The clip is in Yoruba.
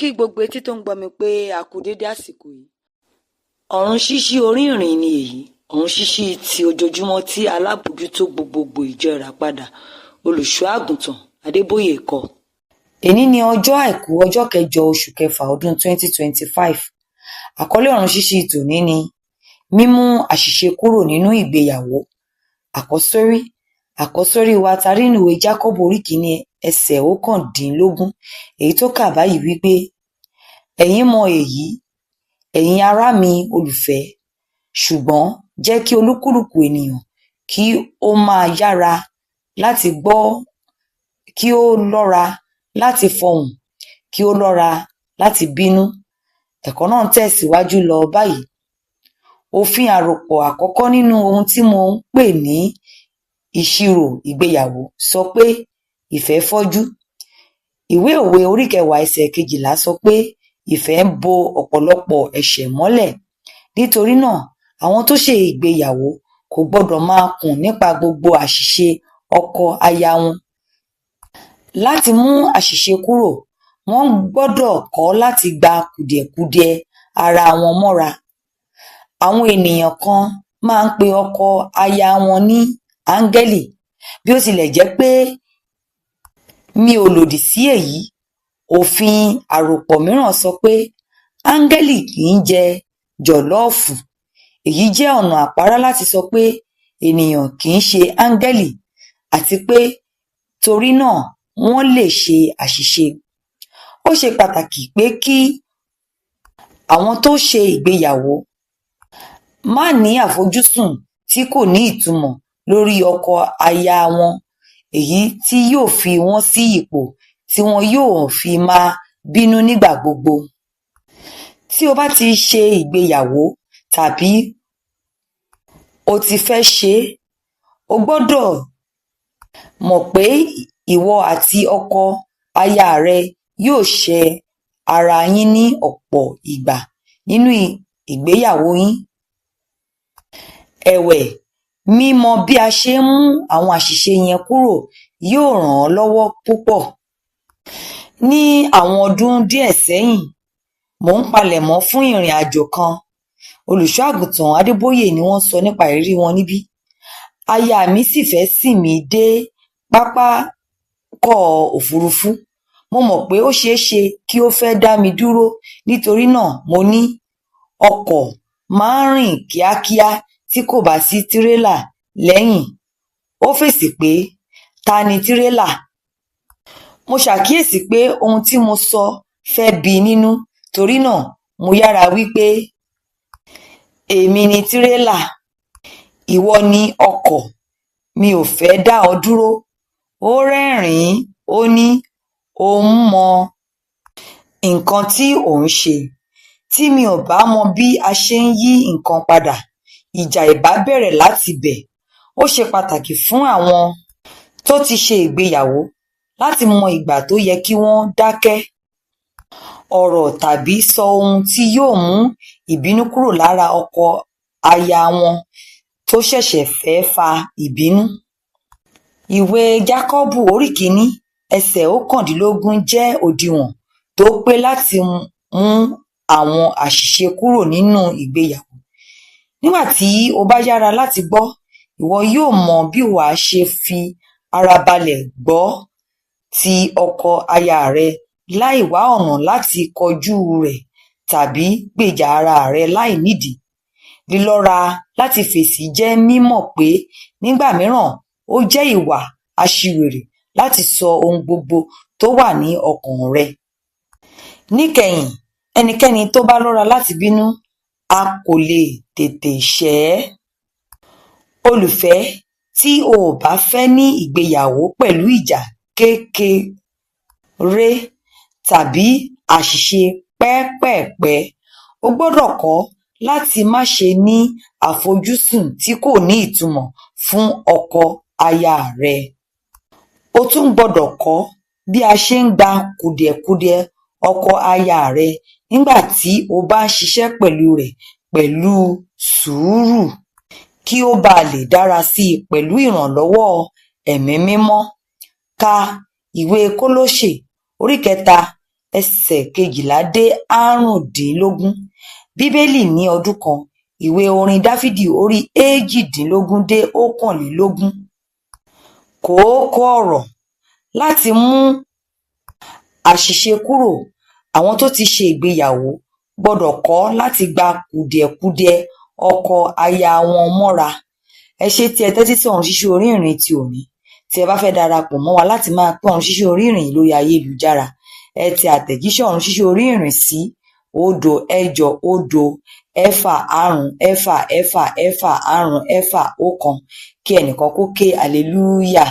Kí gbogbo etí tó ń gbọ́ mi pé a kú déédé àsìkò yìí. Ọ̀run ṣíṣí orí ìrìn ni èyí, ọ̀run ṣíṣí ti ojoojúmọ́ tí alábòójútó gbogbogbò ìjọ Ìràpadà, Olùṣọ́ Àgùntàn Adébóyè kọ. Èní ní ọjọ́ Àìkú, ọjọ́ kẹjọ oṣù kẹfà ọdún 2025. Àkọlé ọ̀run ṣíṣí tòní ni mímú àṣìṣe kúrò nínú ìgbéyàwó. Àkọ́sórí Àkọ́sórí wa ta rí nínú ìwé Jákọ́bù orí kìíní ẹsẹ̀ 19, èyí tó kà báyìí wípé: Ẹ̀yin mọ èyí, ẹ̀yin ará mi olùfẹ́, ṣùgbọ́n jẹ́ kí olúkúlùkù ènìyàn kí ó máa yára láti gbọ́, kí ó lọ́ra láti fọhùn, kí ó lọ́ra láti bínú. Ẹ̀kọ́ náà ń tẹ̀síwájú lọ báyìí. Òfin àròpọ̀ àkọ́kọ́ nínú ohun tí mo ń pè ní ìṣirò ìgbéyàwó sọ pé ìfẹ́ fọ́jú. Ìwé Òwe orí 10 ẹsẹ̀ 12 sọ pé ìfẹ́ ń bo ọ̀pọ̀lọpọ̀ ẹ̀ṣẹ̀ mọ́lẹ̀. Nítorí náà, àwọn tó ṣe ìgbéyàwó kò gbọdọ̀ máa kùn nípa gbogbo àṣìṣe ọkọ aya wọn. Láti mú àṣìṣe kúrò, wọ́n gbọ́dọ̀ kọ́ láti gba kùdìẹ̀kudiẹ ara wọn mọ́ra. Àwọn ènìyàn kan máa ń pe ọkọ aya wọn ní áńgẹ́lì. Bí ó tilẹ̀ jẹ́ pé mi ò lòdì sí èyí, òfin àròpọ̀ mìíràn sọ pé áńgẹ́lì kì í jẹ jọ̀lọ́ọ̀fù. Èyí jẹ́ ọ̀nà àpárá láti sọ pé ènìyàn kì í ṣe áńgẹ́lì àti pé torí náà wọ́n lè ṣe àṣìṣe. Ó ṣe pàtàkì pé kí àwọn tó ṣe ìgbéyàwó má ní àfojúsùn tí kò ní ìtumọ̀ lórí ọkọ aya wọn, èyí tí yóò fi wọ́n sí ipò tí wọn yóò fi máa bínú nígbà gbogbo. Tí o bá ti ṣe ìgbéyàwó tàbí o ti fẹ́ ṣe é, o gbọ́dọ̀ mọ̀ pé ìwọ àti ọkọ aya rẹ yóò ṣẹ ara yín ní ọ̀pọ̀ ìgbà nínú ìgbéyàwó yín. Ẹ̀wẹ̀, mímọ̀ bí a ṣe ń mú àwọn àṣìṣe yẹn kúrò yóò ràn ọ́ lọ́wọ́ púpọ̀. Ní àwọn ọdún díẹ̀ sẹ́yìn, mò ń palẹ̀mọ́ fún ìrìn àjò kan. Olùṣọ́ Àgùntàn Adébóyè ni wọ́n sọ nípa ìrírí wọn níbí. Aya mi sì fẹ́ sìn mí dé pápákọ̀ òfurufú. Mo mọ̀ pé ó ṣeé ṣe kí ó fẹ́ dá mi dúró, nítorí náà mo ní, ọkọ̀ máa ń rìn kíákíá tí kò bá sí tírélà lẹ́yìn. Ó fèsì pé, ta ni tírélà? Mo ṣàkíyèsí pé ohun tí mo sọ fẹ́ bí i nínú, torí náà mo yára wí pé, èmi ni tírélà, ìwọ ni ọkọ̀, mi ò fẹ́ dá ọ dúró. Ó rẹ́rìn-ín, ó ní òun mọ nǹkan tí òun ṣe. Tí mi ò bá mọ bí a ṣe ń yí nǹkan padà, ìjà ìbá bẹ̀rẹ̀ láti bẹ̀. Ó ṣe pàtàkì fún àwọn tó ti ṣe ìgbéyàwó láti mọ ìgbà tó yẹ kí wọ́n dákẹ́ ọ̀rọ̀ tàbí sọ ohun tí yóò mú ìbínú kúrò lára ọkọ aya wọn tó ṣẹ̀ṣẹ̀ fẹ́ fa ìbínú. Ìwé Jákọ́bù orí 1 ẹsẹ̀ 19 jẹ́ òdiwọ̀n tó pé láti mú àwọn àṣìṣe kúrò nínú ìgbéyàwó. Nígbà tí o bá yára láti gbọ́, ìwọ yóò mọ bí wàá ṣe fi ara balẹ̀ gbọ́ ti ọkọ aya rẹ láì wá ọ̀nà láti kojú rẹ̀ tàbí gbèjà ara rẹ láì nídìí. Lílọ́ra láti fèsì jẹ́ mímọ̀ pé nígbà mìíràn ó jẹ́ ìwà aṣiwèrè láti sọ ohun gbogbo tó wà ní ọkàn rẹ. Níkẹyìn, ẹnikẹ́ni tó bá lọ́ra láti bínú a kò lè tètè ṣẹ̀ ẹ́. Olùfẹ́, tí o ò bá fẹ́ ní ìgbéyàwó pẹ̀lú ìjà kékeré tàbí àṣìṣe pẹ́ẹ́pẹ̀ẹ̀pẹ́, o gbọ́dọ̀ kọ́ láti má ṣe ní àfojúsùn tí kò ní ìtumọ̀ fún ọkọ aya rẹ. O tún gbọ́dọ̀ kọ́ bí a ṣe ń gba kùdìẹ̀kudiẹ ọkọ aya rẹ nígbà tí o bá ń ṣiṣẹ́ pẹ̀lú rẹ̀ pẹ̀lú sùúrù kí ó bàa lè dára sí i pẹ̀lú ìrànlọ́wọ́ Ẹ̀mí Mímọ́. Ka ìwé Kólósè orí 3. ẹsẹ̀ 12 dé 15. Bíbélì ní ọdún kan, ìwé orin Dáfídì orí 18 dé 21. Kókó ọ̀rọ̀: Láti mú àṣìṣe kúrò, àwọn tó ti ṣe ìgbéyàwó gbọ́dọ̀ kọ́ láti gba kùdìẹ̀kudiẹ ọkọ aya wọn mọ́ra. Ẹ ṣé tí ẹ tẹ́tí sí Ọ̀run Ṣíṣí Orí Ìrìn ti òní. Tí ẹ bá fẹ́ darapọ̀ mọ́ wa láti máa pín Ọ̀run Ṣíṣí Orí Ìrìn lórí ayélujára, ẹ tẹ àtẹ̀jíṣẹ́ Ọ̀run Ṣíṣí Orí Ìrìn sí 0 8 0 6 5 6 6 6 6 1 kí ẹnìkan kó ké hallelujah.